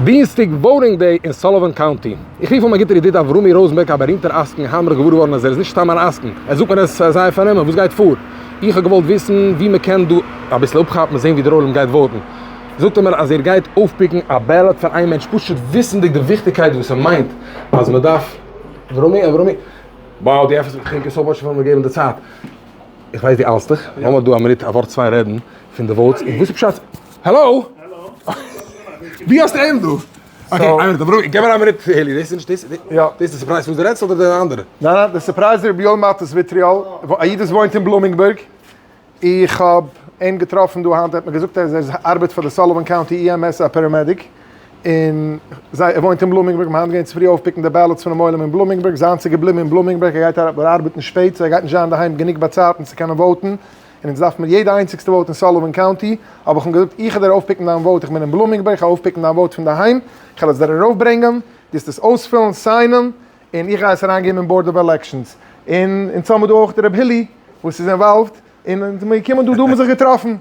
דינסטאג voting day אין סאליווען קאונטי. איך רוף אן מיין גוטער ידיד אברומי ראזענבערג א בארימטער עסקן היינט בין איך געוואר געווארן אז ער איז נישט סתם אן עסקן, ער זאגט מיר עס איז זייער פארנומען, וואס גייט פאר? איך האב געוואלט וויסן ווי מען קען דא אביסל אפכאפן זען ווי דער עולם גייט vote ן. זאגט ער מיר אז ער גייט אויפ pick ן א ballot פאר איין מענטש פשוט וויסנדיג די וויכטיגקייט וואס ס'מיינט אז מען דארף אברומי אברומי wow דו עפענסט מיך thank you so much פארן מיר געבן די צייט. איך ווייס דו איילסט דיך, לאמיר דא א מינוט א ווארט צוויי רעדן פון די votes און וואס איז פשט? העלא! ווי האסטו אים דא? okay, איין מינוט אברומי, געב מיר א מינוט העלי, דאס איז נישט דאס, דאס איז די surprise פון וואס דו רעדסט אדער די אנדערע? ניין ניין, די surprise איז ר' יואל מאטעס וויטריאל, א איד וואס וואוינט אין בלומינגבורג, איך האב אים געטראפן דא היינט, ער האט מיר געזאגט אז ער ארבעט פאר די סאליווען קאונטי EMS א paramedic, און זיי, ער וואוינט אין בלומינגבורג, מ'היינט געווען צופרי אויפ pick ן די ballots פונעם עולם אין בלומינגבורג, זיינס איז געבליבן אין בלומינגבורג, ער גייט ארבעטן שפעט, so ער גייט נישט זיין אינדערהיים גענוג באצייטן צו קענען vote ן, און אונז דארף מיר יעדע איינציגסטע vote אין סאליווען קאונטי, האב איך אים געזאגט, איך וועל דיר אויפ pick ן דיין vote, איך בין אין בלומינגבורג, איך וועל אויפ pick ן דיין vote פון דערהיים, איך וועל עס דיר ארויפברענגען, דו וועסט עס אויספילן, sign ען, און איך גיי עס אריינגעבן אין board of elections. און אונז האמיר דא אויך ר' הילי וואס איז involved, און אונז זעמיר געקומען דא, דא האבן מיר זיך געטראפן.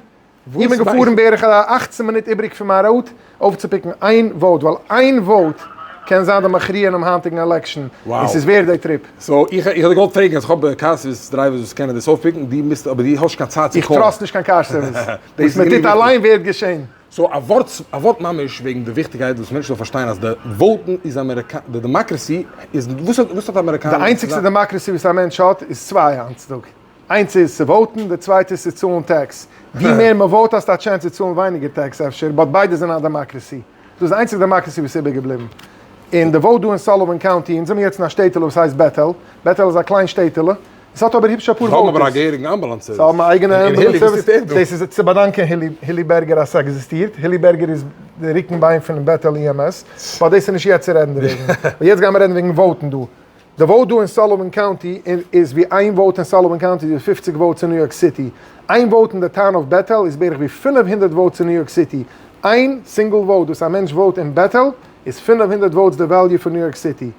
איך בין געפארן בערך א אכצן מינוט איבריג פון מיין route אויפצו pick ן איין vote, ווייל איין vote קען זיין די מכריע אינעם היינטיגן election, און ס'איז ווערד די trip. so איך איך האב געוואלט פרעגן אז איך האב car service drivers וואס קענען דאס אויפ pick ן, דו מוזט אבער דו האסט נישט קיין צייט צו איך trust נישט קיין car service, וואס מען טוט אליין ווערט געשען. so א ווארט א ווארט ממש וועגן די וויכטיגקייט וואס מענטשן זאלן פארשטיין אז די vote ן איז אמעריקא די democracy איז וואס האט וואס האט אמעריקאנער די איינציגסטע democracy וואס א מענטש האט איז צוויי היינט צו טאג. איינס איז צו vote ן, די צווייטע איז צו צאלן tax. ווי מער מען vote האסטו א chance צו צאלן ווייניגער tax אפשר, but ביידע זענען א democracy. דאס איז די איינציגע democracy וואס איז איבערגעבליבן. און די vote דא אין סאליווען קאונטי, אונז זעמיר יעצט אין א שטעטעלע וואס הייסט בעטעל, בעטעל איז א קליין שטעטעלע, עס האט אבער היפש אפאר זיי האבן אבער א voters. געהעריגן ambulance זיי service. האבן א אייגענע און ambulance הילי, וואס service. טוט ער דא? דאס איז צו באדאנקען הילי, הילי בערגער אז ס'עקזיסטירט. הילי בערגער איז די רוקן ביין פונעם בעטעל EMS. but דאס איז נישט יעצט צו רעדן דערוועגן. יעצט גיימיר רעדן וועגן vote ן דא. די vote דא אין סאליווען קאונטי איז ווי איין vote אין סאליווען קאונטי איז ווי פופציג votes אין ניו יארק סיטי. איין vote אין די town of בעטעל איז בערך ווי 500 votes אין ניו יארק סיטי. איין single vote וואס א מענטש vote אין בעטעל איז 500 votes די value פון ניו יארק סיטי.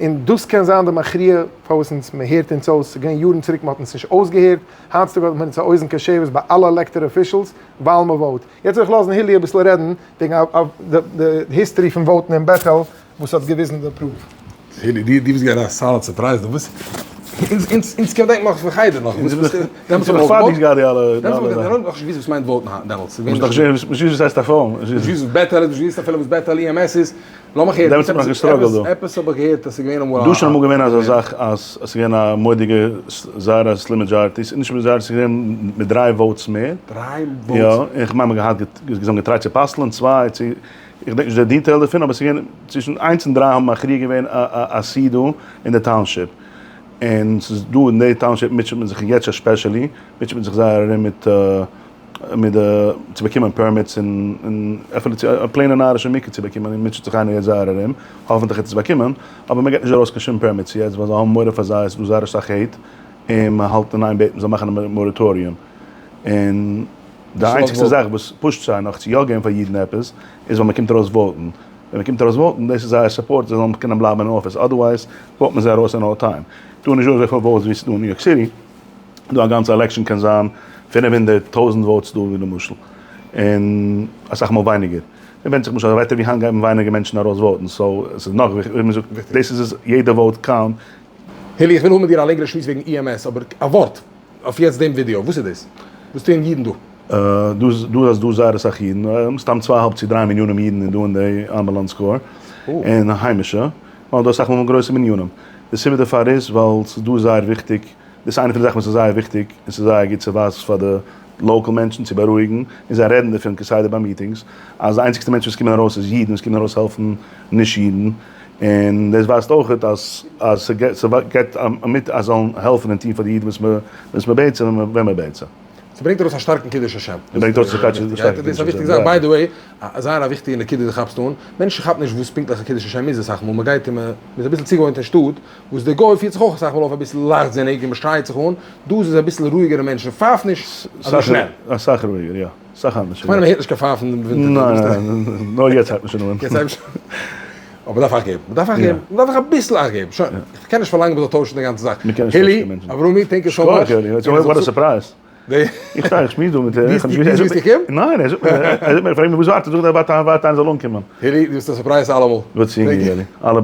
און דאס קען זיין די מכריע פארוואס אונז מען הערט אונז אויס, ס'איז געווען יארן צוריק מען האט אונז נישט אויסגעהערט, היינט צוטאג האט מען אונז א אוזן קשבת ביי אלע elected officials ווייל מען vote. יעצט וועל איך לאזן הילי אביסל רעדן וועגן די history פון vote ן אין בעטעל וואס האט געוויזן די proof. הילי, דו ביסט געווען א solid surprise דא, וואס? אונז אונז קען דענקן נאך פון חדר נאך, וואס ביסטו? דעמאלטס האב איך פארטיג געהאט די אלע. דעמאלטס האב איך נאך נישט געוואוסט וואס מיינט vote ן היינט דעמאלטס. נישט געוואוסט וואס הייסט א phone. נישט געוואוסט וואס בעטעל איז, נישט געוואוסט אפילו וואס בעטעל EMS איז. לאמיך הערן, דעמאלטס האט מען נאך גע struggle ט דא. עפעס האב איך געהערט אז ס'איז געווען אמאל א. דא איז שוין אמאל געווען אזא זאך אז עס איז געווען א מורא'דיגע זייער א slim majority, ס'איז נישט majority, ס'איז געווען מיט דריי votes מער. דריי votes? יא, און כ'מיין מ'האט געהאט, זיי האבן גע try ט צו פסל'ען צוויי צו, איך געדענק נישט די detail דערפון, אבער ס'איז געווען צווישן איינס און דריי האבן מכריע געווען א seat דא אין די township. און ס'איז דא אין די township מוטשעט מען זיך יעצט especially, מוטשעט מען זיך זייער ארום מיט מיט די צו באקומען permits און און אפילו צו א plain ע נארישע מקוה צו באקומען און מוטשעט זיך איינער יעצט זייער ארום, האפענטליך וועט עס באקומען, אבער מען געט נישט ארויס קיין שום permits יעצט ווייל זיי האבן מורא פאר זיי, עס איז דא זייער אסאך hate און מען האלט אין איין בעטן מ'זאל מאכן א moratorium און די איינציגסטע זאך וואס push ט זיי נאך צו יא געבן פאר אידן עפעס איז ווייל מען קומט ארויס vote ן, ווען מען קומט ארויס vote ן דאס איז זייער support זיי זאלן קענען בלייבן אין אפיס otherwise vote מען זיי ארויס אין no time, דא איז נישטא אזויפיל votes ווי ס'איז דא אין ניו יארק סיטי. דא א גאנצע election קען זיין 500 טויזענט votes דא ווי למשל און אסאך מאל ווייניגער ווענדט זיך למשל ווייטער ווי היינט גייען ווייניגער מענטשן ארויס vote ן so עס איז נאך ווי מען זאגט דאס איז עס יעדע vote count. הילי איך וויל האבן מיט דיר א לענגערע שמועס וועגן EMS אבער א ווארט אויף יעצט דעם ווידיאו וואס איז דאס? וואס טוען אידן דא? דא איז דא אז דא זייער אסאך אידן מסתם צוויי האלב צו דריי מיליאנען אידן איז דא אין די ambulance corps און היימישע ווייל דא אסאך מאל גרויסע מנינים די סיבה דערפאר איז ווייל ס'איז דא זייער וויכטיג דאס איז איינע פון די זאכן וואס איז זייער וויכטיג און ס'איז זייער גוט צו ווייזן פאר די local מענטשן צו בארואיגן, און זיי רעדן דערפון כסדר ביי meetings, אז די איינציגסטע מענטשן וואס קומען ארויס איז אידן וואס קומען ארויס העלפן נישט אידן, און דאס ווייזט אויך אז אז ס'געבט א מוט אז זאלן העלפן און טון פאר די אידן וואס מ'בעט זיי און ווען מ'בעט זיי. ס'ברענגט ארויס א שטארקן קידוש השם. ס'ברענגט ארויס א שטארקן קידוש השם. דאס איז א וויכטיגע זאך. by the way, זייער א וויכטיגע נקודה דו כאפסט אן. מענטשן כאפן נישט וואס פונקטליך א קידוש השם איז אסאך מאל. מ'גייט און מ'איז אביסל צוגעוואוינט אין שטאט, וואס דער גוי פירט זיך אויך אסאך מאל אויף אביסל לייכטזיניג און מ'שרייט זיך אן. דא איז עס אביסל רואיגערע מענטשן. פייף נישט אזוי שנעל. אסאך רואיגער, יא. אסאך אנדערש. כ'מיין מ'הערט נישט קיין פייפן אין ווינטער. ניין, ניין, נאר יעצט הייבט מען שוין אן. יעצט הייבט מען שוין אן. אבער מ'דארף אכט געבן. מ'דארף אכט געבן. מ'דארף זיך אביסל אכט געבן. שוין. כ'קען נישט פארלאנגען מ'זאל טוישן די גאנצע זאך. הילי, אברומי, thank you so much. וואט א surprise. איך שטיי, איך שמועס דא מיט. דו ביסט געקומען? ניין, ער זאגט מיר, ער זאגט מיר, פרעג מיר וואס ווארט, זאגט ער ווארט איין, ווארט איין זאל אנקומען. הילי, דו ביסט א surprise אלעמאל. גוט צו הערן, יואלי. אלע.